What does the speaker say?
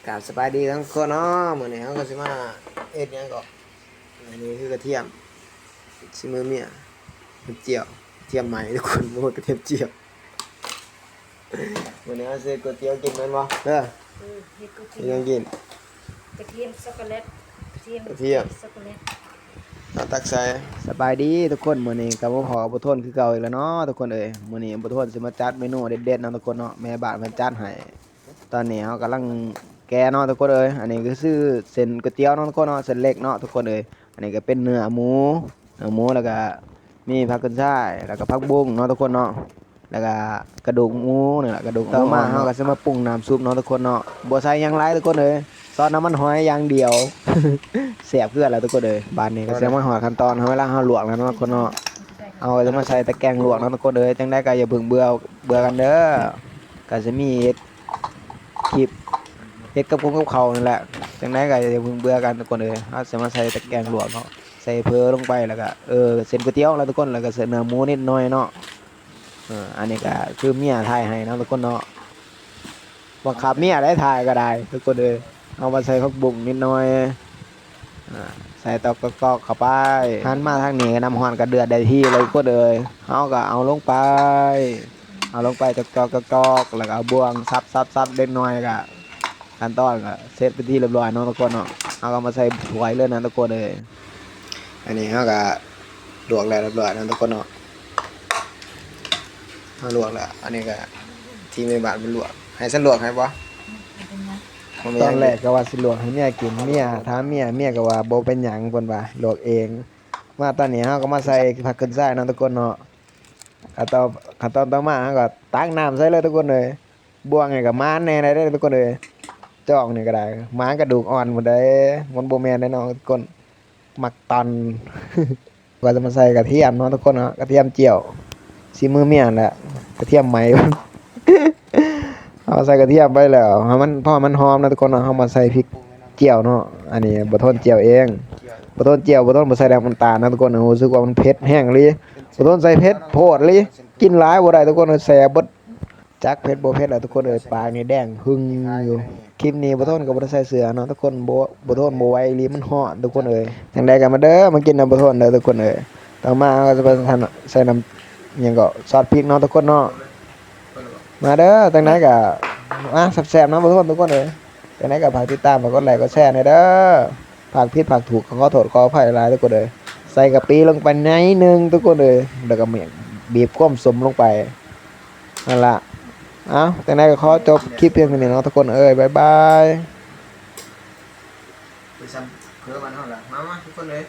ກາບສະບາຍດີທັງຄົນເນາະ ມື້ນີ້ເຮົາກໍຊິມາເຮັດຫຍັງເກາະ ອັນນີ້ຄືກະທຽມ ຊິມືເມຍ ກະທຽມຈຽວ ກະທຽມໃໝ່ທຸກຄົນ ບໍ່ແມ່ນກະທຽມຈຽວ. ມື້ນີ້ເຮົາຊິເຮັດກ໋ວຍຕຽວກິນແມ່ນບໍ່? ເອີ ເອີ ເຮັດກ໋ວຍຕຽວ ເຮັດຫຍັງກິນ? ກະທຽມຊັອກໂກແລັດ ກະທຽມ ກະທຽມຊັອກໂກແລັດ ເອົາຕັກໃສ່. ສະບາຍດີທຸກຄົນ ມື້ນີ້ກໍມາພໍ້ກັບບຸດທົນຄືເກົ່າອີກແລ້ວເນາະທຸກຄົນເອີຍ. ມື້ນີ້ບຸດທົນຊິມາຈັດເມນູເດັດໆເນາະທຸກຄົນເນາະ ແມ່ບ້ານເພິ່ນຈັດໃຫ້. ຕອນນີ້ເຮົາກຳລັງແກະເນາະທຸກຄົນເອີຍ. ອັນນີ້ກໍຄືເສັ້ນກ໋ວຍຕຽວເນາະທຸກຄົນເນາະ ເສັ້ນເລັກເນາະທຸກຄົນເອີຍ. ອັນນີ້ກໍເປັນເນື້ອໝູ ເນື້ອໝູ ແລ້ວກໍມີຜັກຂຶ້ນຊ່າຍ ແລ້ວກໍຜັກບຸ້ງເນາະທຸກຄົນເນາະ ແລ້ວກໍກະດູກໝູນີ້ແຫຼະ ກະດູກໝູ. ຕໍ່ມາເຮົາກໍຊິມາປຸງນ້ຳຊຸບເນາະທຸກຄົນເນາະ ບໍ່ໃສ່ຫຍັງຫຼາຍທຸກຄົນເອີຍ ຊອດນ້ຳມັນຫອຍຢ່າງດຽວ ແຊບຄືກັນລະທຸກຄົນເອີຍ. ບາດນີ້ກໍຊິມາຮອດຂັ້ນຕອນເຮົາ ເວລາເຮົາລວກແລ້ວເນາະທຸກຄົນເນາະ ເຮົາກໍຈະມາໃສ່ຕະແກງລວກເນາະທຸກຄົນເອີຍ. ຈັ່ງໃດກໍຢ່າເພິ່ງເບື່ອ ເບື່ອກັນເດີ ກໍຊິມີເຮັດ ຄລິບເຮັດກັບກົງກັບເຂົ້ານີ້ແຫຼະ. ຈັ່ງໃດກໍຢ່າເພິ່ງເບື່ອກັນທຸກຄົນເອີຍ. ເຮົາຊິມາໃສ່ຕະແກງລວກເນາະ ໃສ່ເຝີລົງໄປ ແລ້ວກໍ ເອີ ເສັ້ນກ໋ວຍຕຽວລະທຸກຄົນ ແລ້ວກໍໃສ່ເນື້ອໝູນິດໜ້ອຍເນາະ. ເອີ ອັນນີ້ກໍຄືເມຍຖ່າຍໃຫ້ເນາະທຸກຄົນເນາະ ບັງຄັບເມຍໄດ້ຖ່າຍກໍໄດ້ທຸກຄົນເອີຍ. ເຮົາມາໃສ່ຜັກບຸ້ງນິດໜ້ອຍ ອາ ໃສ່ຕອກໆເຂົ້າໄປ ຫັນມາທາງນີ້ ນ້ຳຮ້ອນກໍເດືອດໄດ້ທີ່ແລ້ວທຸກຄົນເອີຍ. ເຮົາກໍເອົາລົງໄປ ເອົາລົງໄປຈອກໆ ແລ້ວກໍເອົາບ່ວງສັບໆໆເລັກນ້ອຍ ແລ້ວກໍຂັ້ນຕອນກໍເສັດເປັນທີ່ລຽບຮ້ອຍເນາະທຸກຄົນເນາະ. ເຮົາກໍມາໃສ່ຖ້ວຍເລີຍນະທຸກຄົນເອີຍ. ອັນນີ້ເຮົາກໍລວກແລ້ວລຽບຮ້ອຍເນາະທຸກຄົນເນາະ ເຮົາລວກແລ້ວ. ອັນນີ້ກໍທີ່ແມ່ບ້ານເພິ່ນລວກ ໃຫ້ສັນລວກໃຫ້ບໍ່? ບໍ່ເປັນຫຍັງ ຕອນແລກກໍວ່າຊິລວກໃຫ້ເມຍກິນ ເມຍ ຖາມເມຍ ເມຍກໍວ່າບໍ່ເປັນຫຍັງ ເພິ່ນວ່າລວກເອງ. ມາຕອນນີ້ເຮົາກໍມາໃສ່ຜັກຂຶ້ນຊ່າຍເນາະທຸກຄົນເນາະ. ຂັ້ນຕອນ ຂັ້ນຕອນຕໍ່ມາເຮົາກໍຕັກນ້ຳໃສ່ເລີຍທຸກຄົນເອີຍ. ບ່ວງນີ້ກໍໝານແດ່ໄດ໋ທຸກຄົນເອີຍ ຈອກນີ້ກໍໄດ້ ໝານກະດູກອ່ອນພຸ້ນໃດ໋ ມັນບໍ່ແມ່ນແນ່ນອນທຸກຄົນ ໝາກຕອນ. ກໍຈະມາໃສ່ກະທຽມເນາະທຸກຄົນເນາະ ກະທຽມຈຽວ ສີມືເມຍຫັ້ນແຫຼະ ກະທຽມໃໝ່ ເຮົາໃສ່ກະທຽມໄປແລ້ວ ໃຫ້ມັນ ພໍມັນຫອມເນາະທຸກຄົນເນາະ ເຮົາມາໃສ່ພິກຈຽວເນາະ. ອັນນີ້ບໍ່ທົນຈຽວເອງ ບໍ່ທົນຈຽວ ບໍ່ທົນບໍ່ໃສ່ນ້ຳຕານເນາະທຸກຄົນ ຮູ້ສຶກວ່າມັນເຜັດແຮງອີ່ຫຼີ ບໍ່ທົນໃສ່ເຜັດໂພດອີ່ຫຼີ ກິນຫຼາຍບໍ່ໄດ້ທຸກຄົນ ແສບເບິດ. ຈັກເຜັດບໍ່ເຜັດແຫຼະທຸກຄົນເອີຍ ປາກນີ້ແດງຫຶ່ງຢູ່. ຄລິບນີ້ບໍ່ທົນກໍບໍ່ໄດ້ໃສ່ເສື້ອເນາະທຸກຄົນ ບໍ່ ບໍ່ທົນບໍ່ໄຫວອີ່ຫຼີ ມັນຮ້ອນທຸກຄົນເອີຍ. ຈັ່ງໃດກໍມາເດີ ມາກິນນຳບໍ່ທົນເດີທຸກຄົນເອີຍ. ຕໍ່ມາເຮົາກໍຈະໄປໃສ່ນ້ຳ ຫຍັງເກາະ ຊອດພິກເນາະທຸກຄົນເນາະ ມາເດີ. ຈັ່ງໃດກໍມາແຊບໆນຳບໍ່ທົນທຸກຄົນເອີຍ. ຈັ່ງໃດກໍຝາກຕິດຕາມ ຝາກກົດໄລກົດແຊແດ່ເດີ. ພາກຜິດພາກຖືກກໍຂໍໂທດຂໍອະໄພຫຼາຍໆທຸກຄົນເອີຍ. ໃສ່ກະປິລົງໄປໜ້ອຍໜຶ່ງທຸກຄົນເອີຍ ແລ້ວກໍບີບຄວາມສົ້ມລົງໄປ ນັ້ນລະ. ເອົ້າ ຈັ່ງໃດກໍຂໍຈົບຄລິບພຽງເທົ່ານີ້ເນາະທຸກຄົນເອີຍ ບາຍບາຍ. ໄປຊຳເພີບ້ານເຮົາລະ ມາໆທຸກຄົນເອີຍ.